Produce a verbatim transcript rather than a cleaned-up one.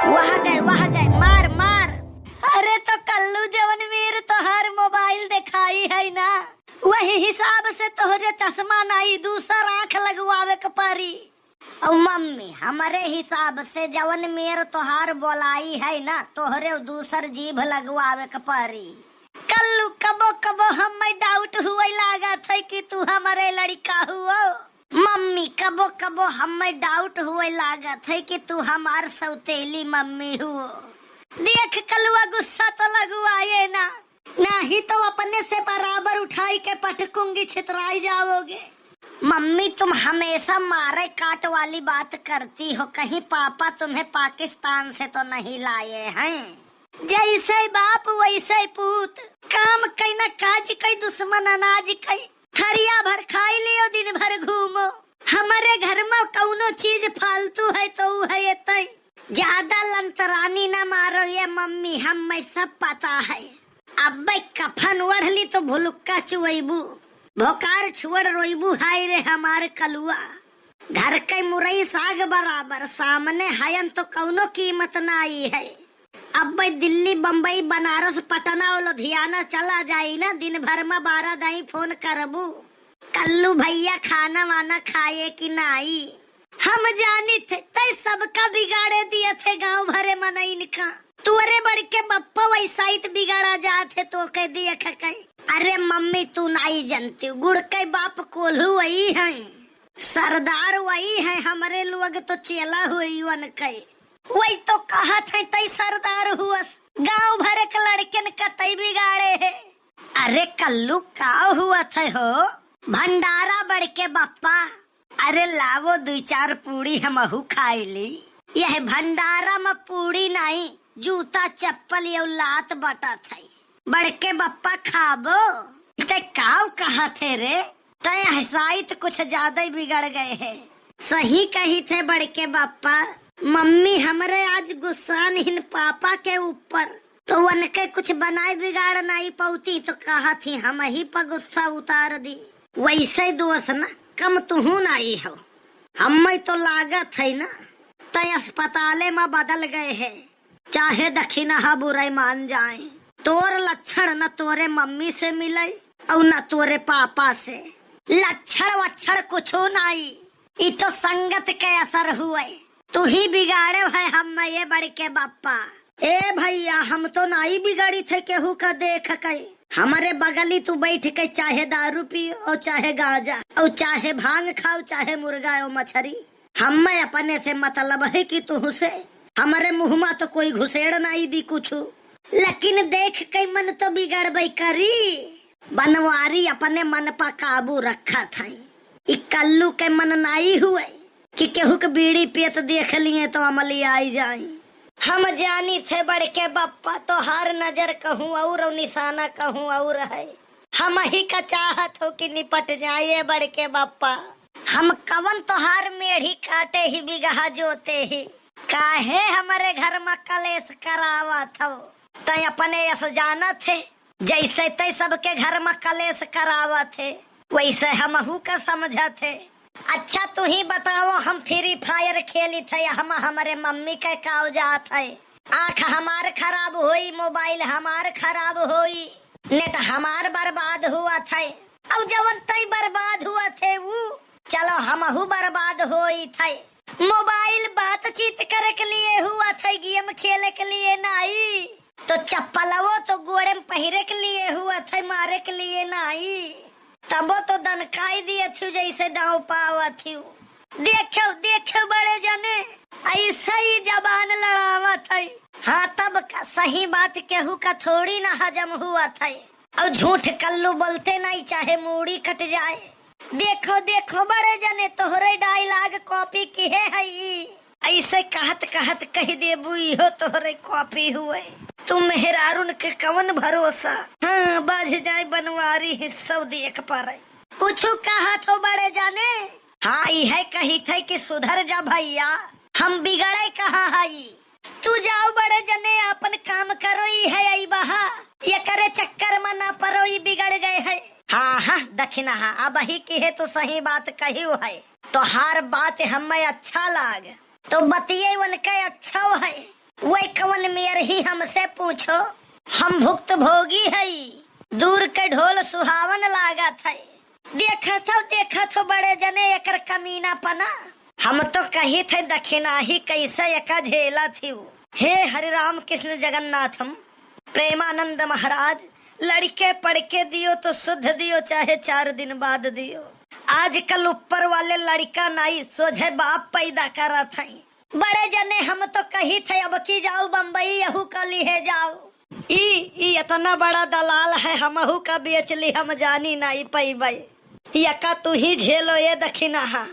वह गए, वह गए, मार, मार। अरे तो कल्लू, जवन मेर तोहार मोबाइल देखाई है ना, वही हिसाब से तोहरे चश्मा नाई, दूसर आँख लगवावे के परी। और मम्मी, हमरे हिसाब से जवन मेर तोहार बोलाई है ना, तोहरे दूसर जीभ लगवावे के परी। कल्लू, कबो कबो हमें डाउट हुए लागत है कि तू हमरे लड़का हुओ। मम्मी, कबो कबो हमें डाउट हुए लागत है कि तू हमार सौतेली मम्मी हुओ। देख कलुआ, गुस्सा तो लगवाए ना, नहीं तो अपने से बराबर उठाई के पटकूंगी, छितराई जाओगे। मम्मी, तुम हमेशा मारे काट वाली बात करती हो, कहीं पापा तुम्हें पाकिस्तान से तो नहीं लाए हैं? जैसे बाप वैसे पूत, काम कई ना काज कई, दुश्मन अनाज कई। थरिया भर खाई लियो, दिन भर घूमो। हमरे घर में कौनो चीज फालतू है तो ऊ है एतई। ज्यादा लंतरानी ना मारो ये मम्मी, हमें सब पता है। अब्बे कफन ओढ़ ली तो भुलुक्का चुवैबू, भोकार छुअड़ रोइबू, हाय रे हमार कलुआ। घर के मुरई साग बराबर, सामने हयन तो कौनो कीमत नाई है। अब्बे दिल्ली, बम्बई, बनारस, पटना और लुधियाना चला जाई ना, दिन भर में बारह दाई फोन करबू, "कल्लू भैया, खाना वाना खाए कि नाई?" हम जानित है, तै सबका बिगाड़े दियत है गाँव भरे मनइन का। तोरे बड़के बप्पा वैसा ही तो बिगाड़ा जात है, तो कह दिया खकई। अरे मम्मी, तू नाई जनती, गुड़के बाप कोल्हू वही है, सरदार वही है, हमरे लोग तो चेला हुई वन के। वही तो कहत है, तई सरदार हुअस, गाँव भर के लड़कन का तई बिगाड़े है। अरे कल्लू, का हुआ थे हो? भंडारा बड़के बप्पा, अरे लावो दुई चार पूड़ी हमहू खाई ली। यह भंडारा में पूड़ी नाई, जूता चप्पल यौ लात बटत है। बड़के बप्पा खाबो? ते काव कहा थे रे? तय हसाइत कुछ ज्यादा ही बिगड़ गए है। सही कही थे बड़के बप्पा, मम्मी हमरे आज गुस्सान हिन पापा के ऊपर, तो उनके कुछ बनाए बिगाड़ नाई पौती तो कहा थी हम ही पर गुस्सा उतार दी। वैसे दोस्त ना कम तुहू नाई हो, हमें तो लागत है ना, तय अस्पताले में बदल गए है। चाहे दखिनहा बुराई मान जाए, तोर लक्षण न तोरे मम्मी से मिले और न तोरे पापा से। लक्षण वक्षण कुछो नाई, ई तो संगत के असर हुए। तू ही बिगाड़े है हम ये बड़के बप्पा। ए भैया, हम तो नाई बिगड़ी थे केहू का देख के। हमरे बगली तू बैठ के चाहे दारू पियो और चाहे गांजा और चाहे भांग खाओ, चाहे मुर्गा और मछरी, हमें अपने से मतलब है कि तुहसे हमरे मुँह मा तो कोई घुसेड़ नाई दी कुछ, लेकिन देख के मन तो बिगड़बे करी। बनवारी अपने मन पर काबू रखा था। ई कल्लू के मन नाई हुए कि केहू के बीड़ी पियत देख लिए तो अमली आई जाई। हम जानी थे बड़के बप्पा, तोहार नजर कहूँ और, और निशाना कहूँ और है। हम ही का चाहत हो कि निपट जाए बड़के बप्पा। हम कवन तोहार मेढ़ी काटे ही बिगहा जोते ही, काहे हमरे घर में कलेश करावत हो? तै अपने यस जानत है, जैसे तै सबके घर में कलेश करावत है, वैसे हमहू का समझत है। अच्छा तू ही बताओ, हम फ्री फायर खेली थे, हम हमरे मम्मी के काव जात है? आँख हमार खराब होई, मोबाइल हमार खराब होई, नेट हमार बर्बाद हुआ थे। और जवन तई बर्बाद हुआ थे ऊ, चलो हमहू बर्बाद होई थे। मोबाइल बातचीत करे के लिए हुआ थे, गेम खेले के लिए नाई। तो चप्पलवो तो गोड़े में पहिरे के लिए हुआ थे, मारे के लिए नाई। तबो तो दनकाई दिए थी जैसे दाव पावा थी। देखो, देखो बड़े जने, ऐसे ही जबान लड़ावत है। हाँ, तब का सही बात केहू का थोड़ी ना हजम हुआ था। और झूठ कल्लू बोलते नहीं, चाहे मूड़ी कट जाए। देखो, देखो बड़े जने, तोहरे डायलॉग कॉपी किहे है ई। ऐसे कहत कहत कह देबू, इहो तोहरे कॉपी हुए। तू मेहरारून के कवन भरोसा? हाँ, बाझ जाए बनवारी, हिस्सो देख पारे। कुछ कहत हो बड़े जाने? हाँ, इहे कही थे कि सुधर जा भैया, हम बिगड़े कहाँ हई। तू जाओ बड़े जने, आपन काम करो, ई है आई बहा, ये करे चक्कर में ना परो, ई बिगड़ गए है। हाँ, हाँ, दखिनहा, अब ही की है, तू सही बात कही है। तोहार बात हमें अच्छा लाग, तो बतिये उनके अच्छा है। नियर ही हमसे पूछो, हम भुक्तभोगी हई, दूर के ढोल सुहावन लागत है। देखत हो, देखत हो बड़े जने एकर कमीनापना। हम तो कही थे दखिनाही कैसे एका झेलत हिउ। हे हरि राम कृष्ण जगन्नाथम, प्रेमानंद महाराज, लड़िके पड़िके दियो तो सुद्ध दियो, चाहे चार दिन बाद दियो। आजकल ऊपर वाले लड़िका नाई, सोझे बाप पैदा करत हैं। बड़े जने हम तो कही थे अब की जाओ बम्बई, यहू का लिहे जाओ। ई, ई एतना बड़ा दलाल है, हमहू का बेच ली, हम जानी नाई पइबे। एका तू ही झेलो ए दखिनाहा।